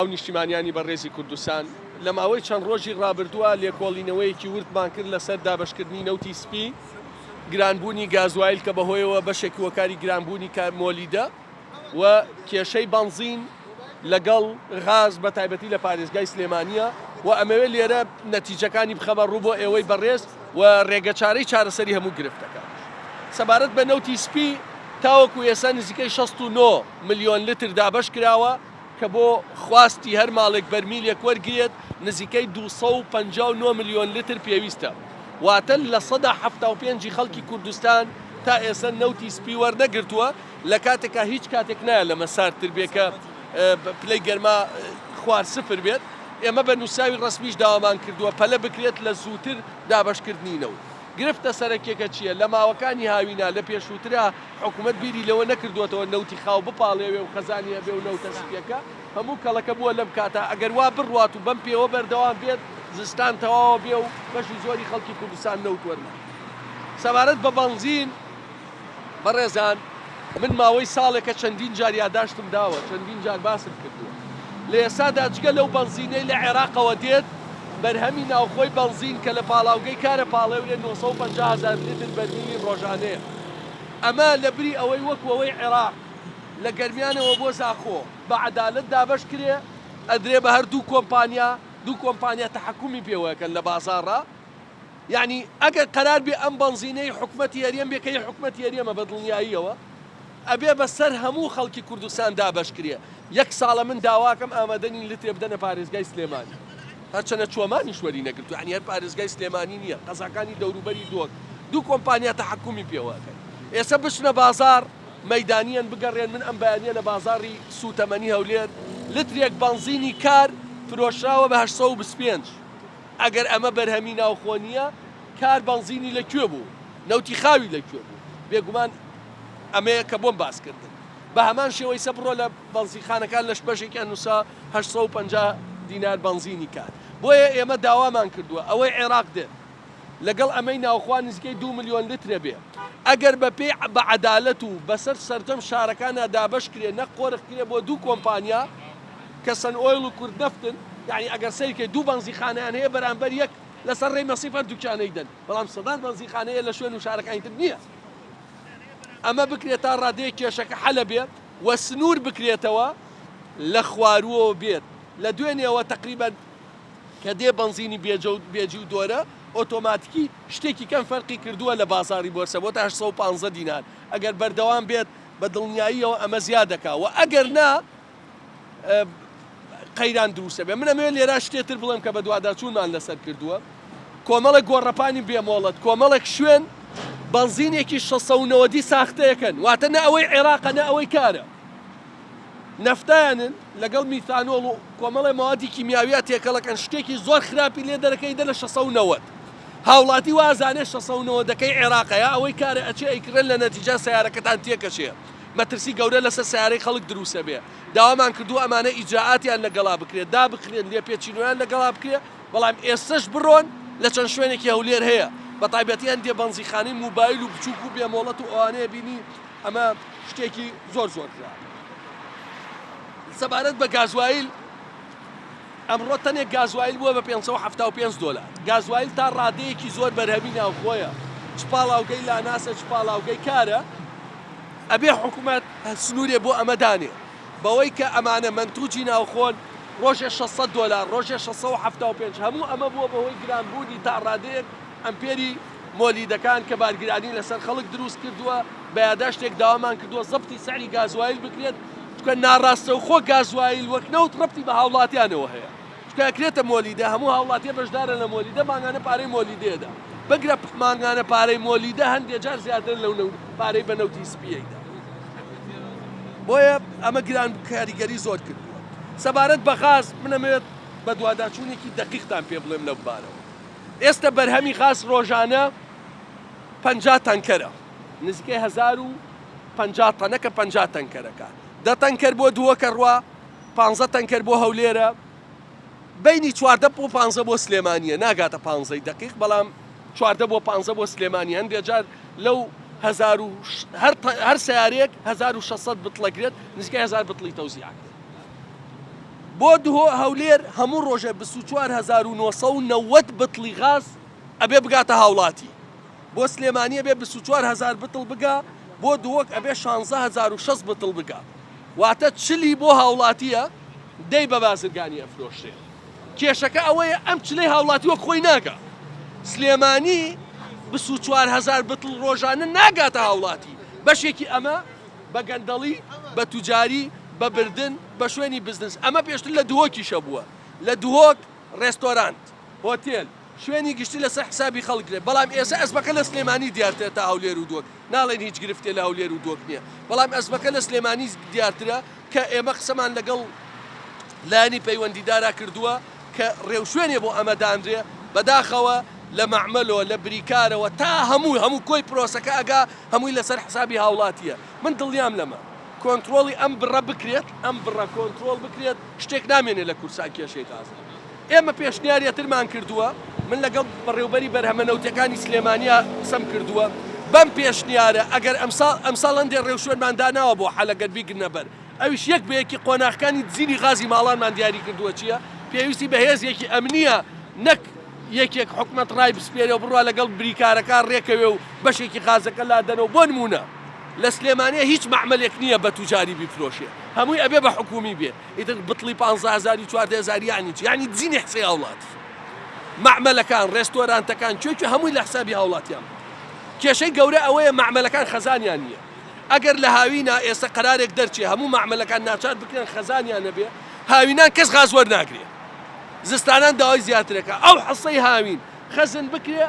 هاونیشتیمانیانی بەڕێزی کوردستان، لە ماوەی چەند ڕۆژی ڕابردووە لێکۆڵینەوەیەکی وردمان کرد لەسەر دابەشکردنی نەوتی سپی، گرانبوونی گازوایل کە بەهۆیەوە بەشێکی هۆکاری گرانبوونی مۆلیدە و کێشەی بەنزین لەگەڵ غاز بە تایبەتی لە پارێزگای سلێمانییە و ئەمەوێ لێرە نەتیجەکانی بخەمە ڕوو بۆ ئێوەی بەڕێز و ڕێگەچارەی چارەسەری هەموو گرفتەکانیش. سەبارەت بە نەوتی سپی تاوەکو ئێستا نزیکەی 69 ملیۆن لتر دابەش کراوە، کە بۆ خواستی هەر ماڵێک بەرمیلێک وەرگرێت نزیکەی 259 ملیۆن لتر پێویستە، واتە 75% ی خەڵکی کوردستان تا ئێستا نەوتی سپی وەرنەگرتووە، لە کاتێکا هیچ کاتێک نایە لەمە ساردتر بێ کە پلەی گەرما خوار سفر بێت، ئێمە بە نووسراوی ڕەسمیش داوامان کردووە پەلە بکرێت لە زووتر دابەشکردنی نەوت. گرفتە سەرەکیەکە چییە؟ لە ماوەکانی هاوینا لە پێشووترا حکومەت بیری لەوە نەکردووەتەوە نەوتی خاو بپاڵێوێ و خەزانی هەبێ و نەوتە سپیەکە هەموو کەڵەکە بووە لەم کاتە ئەگەر وا بڕوات و بەم پێوە بەردەوام بێت زستان تەواوە بێ و بەشی زۆری خەڵکی کوردستان نەوت وەرناگرن. سەبارەت بە بەنزین بەڕێزان من ماوەی ساڵێکە چەندین جار یاداشتم داوە، چەندین جار باسم کردووە. لە ئێستادا جگە لەو بەنزینەی لە عێراقەوە دێت، بەرهەمی ناوخۆی بەنزین کە لە پاڵاوگەی کارە پاڵێورێ 950 هەزار لیتر بەرمیلی ڕۆژانەیە. ئەمە لە بری ئەوەی وەکو ئەوەی عێراق لە گەرمیانەوە بۆ زاخۆ بە عەدالەت دابەش کرێ، ئەدرێ بە هەر دوو کۆمپانیا، دوو کۆمپانیا تەحەکومی پێوەکەن لە بازاڕا. یەعنی ئەگەر قەرار بێ ئەم بەنزینە ی حکومەتی هەرێم بێ کە ی حکومەتی هەرێمە بە دڵنیاییەوە ئەبێ بە سەر هەموو خەڵکی کوردستان دابەش کرێ یەک ساڵە من داواکەم ئامادە نین لترێ بدەنە پارێزگای سلێمانی هەرچەنە چۆمانیش وەری نەگرتووە یەعنی هەر پارێزگای سلێمانی نییە قەزاکانی دەوروبەری دۆک دوو کۆمپانیا تەحەکومی پێوە ئەکەن ئێستا بچنە بازاڕ مەیدانیەن بگەڕێن من ئەم بەیانیە لە بازاڕی سووتەمەنی هەولێر لترێک بەنزینی کار فرۆشراوە بە 825 ئەگەر ئەمە بەرهەمی ناوخۆ نییە، کار بەنزینی لە کوێ بوو؟ نەوتی خاوی لە کوێ بوو؟ بێگومان ئەمەیە کە بۆم باس کردن. بە هەمان شێوە ئیسە بڕۆ لە بەنزینخانەکان لەش بەشێکیان نووسا 850 دینار بەنزینی کار. بۆیە ئێمە داوامان کردووە ئەوەی عێراق دێت لەگەڵ ئەمەی ناوخوا نزیکەی دوو ملیۆن لترە بێ ئەگەر بە پێی بە عەدالەت و بەسەر سەرجەم شارەکانا دابەش کرێ نەک قۆرخ کرێ بۆ دوو کۆمپانیا کە سەن ئۆیڵ و کورد نەفتن یانی ئەگەر سەیر کەی دوو بەنزینخانەیان هەیە بەرامبەر یەک لەسەر ڕێی مەسیف هەردووکیان ئەیدەن بەڵام سەدان بەنزینخانە هەیە لە شوێن و شارەکانی تر نییە ئەمە بکرێت تا ڕادەیەک کێشەکە حەلە بێ و سنوور بکرێتەوە لە خوارووەوە بێت لە دوێنێوە تقریبا کە دێ بەنزینی بێجە و بێجی و دۆرە ئۆتۆماتیکی شتێکی کەم فەرقی کردووە لە بازاری بۆرسە بۆتە 815 دینار ئەگەر بەردەوام بێت بە دڵنیاییەوە ئەمە زیاد دەکا و ئەگەر نا قەیران دروستە بێ من ئەمەوێت لێرە شتێ تر بڵێم کە بەدواداچوونمان لەسەر کردووە کۆمەڵێک گۆڕەپانی بێمۆڵەت کۆمەڵێک شوێن بەنزینێکی 690 ساختەیەکەن واتە نە ئەوەی عێراقە نە ئەوەی کارە نەفتایانن لەگەڵ میثانۆڵ و کۆمەڵێ مەوادی کیمیاویە تێکەڵەکەن شتێکی زۆر خراپی لێ دەرەکەی دە لە 690 هاوڵاتی وازانێ 690 دەکەی عێراقە یا ئەوەی کارە ئەچێ ئەیکڕێن لە نەتیجا سەیارەکەتان تێکەچێ مەترسی گەورە لەسەر سەیارەی خەڵک دروسە بێ داوامان کردووە ئەمانە ئیجرائاتیان لەگەڵا بکرێت دابخرێن لێپێچینەوەیان لەگەڵا بکرێ بەڵام ئێستەش بڕۆن لە چەند شوێنێکی هەولێر هەیە بە تایبەتی هەندێ بەنزیخانەی موبایل و بچووک و بێمۆڵەت و ئەوانەیە بینی ئەمە شتێکی زۆر زۆر خراپە سەبارەت بە گازوایل ئەمڕۆ تەنێک گازوایل بووە بە 575 دۆلار. گازوایل تا ڕادەیەکی زۆر بەرهەمی ناوخۆیە، چ پاڵاوگەی لاناسە چ پاڵاوگەی کارە، ئەبێ حکومەت سنوورێ بۆ ئەمە دانێ بەوەی کە ئەمانە مەنتوجی ناوخۆن ڕۆژێ 600 دۆلار ڕۆژێ 675 هەموو ئەمە بووە بەهۆی گرانبوونی تا ڕادەیەک ئەمپێری مۆلیدەکان کە بارگرانی لەسەر خەڵک دروست کردووە، بە یاداشتێک داوامان کردووە زەبتی سعری گازوایل بکرێت، چونکە ناڕاستەوخۆ گازوایل وەک نەوت ڕەبتی بە هاوڵاتیانەوە هەیە، چونکە ئەکرێتە مۆلیدە، هەموو هاوڵاتیە بەشدارە لە مۆلیدە، مانگانە پارەی مۆلیدەیەدا، بگرە مانگانە پارەی مۆلیدە هەندێ جار زیاترە لەو پارەی بە نەوتی سپیەیدا. بۆیە ئەمە گران کاریگەری زۆر کردووە. سەبارەت بە غاز من ئەمەوێت بەدواداچوونێکی دەقیقتان پێ بڵێم لەو بارەوە. ئێستە بەرهەمی غاز ڕۆژانە 50 تەنکەرە، نزیکەی 1050 تەنە کە 50 تەنکەرەکە، دە تەنکەر بۆ دهۆکە ڕوا، پانزە تەنکەر بۆ هەولێرە، بەینی 14 بۆ پانزە بۆ سلێمانییە، ناگاتە پانزەی دەقیق، بەڵام 14 بۆ پانزە بۆ سلێمانی، هەندێ جار لەو هەزار و هەر هەر سەیارەیەک 1600 بتڵەگرێت، نزیکەی 1000 بتڵی تەوزیع ئەکرێت. بۆ دهۆ هەولێر هەموو ڕۆژێ 24990 بتڵی غاز ئەبێ بگاتە هاوڵاتی. بۆ سلێمانی ئەبێ 24000 بتڵ بگا، بۆ دهۆک ئەبێ 16060 بتڵ بگا. واتە چلی بۆ هاوڵاتییە، دەی بە بازرگانی ئەفرۆشرێ. کێشەکە ئەوەیە ئەم چلەی هاوڵاتی وەک خۆی ناگا. سلێمانی 24000 بتڵ ڕۆژانە ناگاتە هاوڵاتی. بەشێکی ئەمە بە گەندەڵی، بە توجاری، بە بردن، بە شوێنی بزنس. ئەمە پێشتر لە دهۆکیش هەبووە. لە دهۆک ڕێستۆرانت، هۆتێل، شوێنی گشتی لەسەر حسابی خەڵک کرێ. بەڵام ئێستا ئەزمەکە لە سلێمانی دیارترە تا هەولێر و دهۆک. ناڵێین هیچ گرفتێ لە هەولێر و دهۆک نییە. بەڵام ئەزمەکە لە سلێمانی دیارترە کە ئێمە قسەمان لەگەڵ لایەنی پەیوەندیدارا کردووە کە ڕێوشوێنێ بۆ ئەمە دانرێ. بەداخەوە لە مەعمەلەوە، لە بریکارەوە تا هەموو هەموو کۆی پرۆسەکە ئەگا هەمووی لەسەر حسابی هاوڵاتییە. من دڵنیام لەمە. کۆنترۆڵی ئەم بڕە بکرێت، ئەم بڕە کۆنترۆڵ بکرێت شتێک نامێنێ لە کوردستان کێشەی غاز. ئێمە پێشنیاریەترمان کردووە، من لەگەڵ بەڕێوبەری بەرهەمە نەوتیەکانی سلێمانیا قسەم کردووە، بەم پێشنیارە ئەگەر ئەمساڵ ئەمساڵ هەندێ ڕێوشوێنمان داناوە بۆ حەل ئەگەر بیگرنە بەر، ئەویش یەک بە یەکی قۆناغەکانی دزینی غازی ماڵانمان دیاری کردووە چییە، پێویستی بە هێزێکی ئەمنییە نەک یەکێک حکومەت ڕای بسپێرێ و بڕوا لەگەڵ بریکارەکان ڕێکەوێ و بەشێکی غازەکە لادەنەوە، بۆ نموونە لە سلێمانیا هیچ مەعمەلێک نییە بە توجاری بیفرۆشێ، هەمووی ئەبێ بە حکوومی بێ. ئیتر بتڵی پانزە هەزاری و 14 هەزاری یانی چی؟ یانی دزینی حسەی هاوڵاتی. مەعمەلەکان، ڕێستۆرانتەکان، کوێ کوێ هەمووی لە حسابی هاوڵاتیان بوو. کێشەی گەورە ئەوەیە مەعمەلەکان خەزانیان نییە. ئەگەر لە هاوینا ئێستا قەرارێک دەرچێ هەموو مەعمەلەکان ناچار بکرێن خەزانیان هەبێ، هاوینان کەس غاز وەرناگرێ. زستانان داوای زیاترەکە. ئەو حسەی هاوین خەزن بکرێ.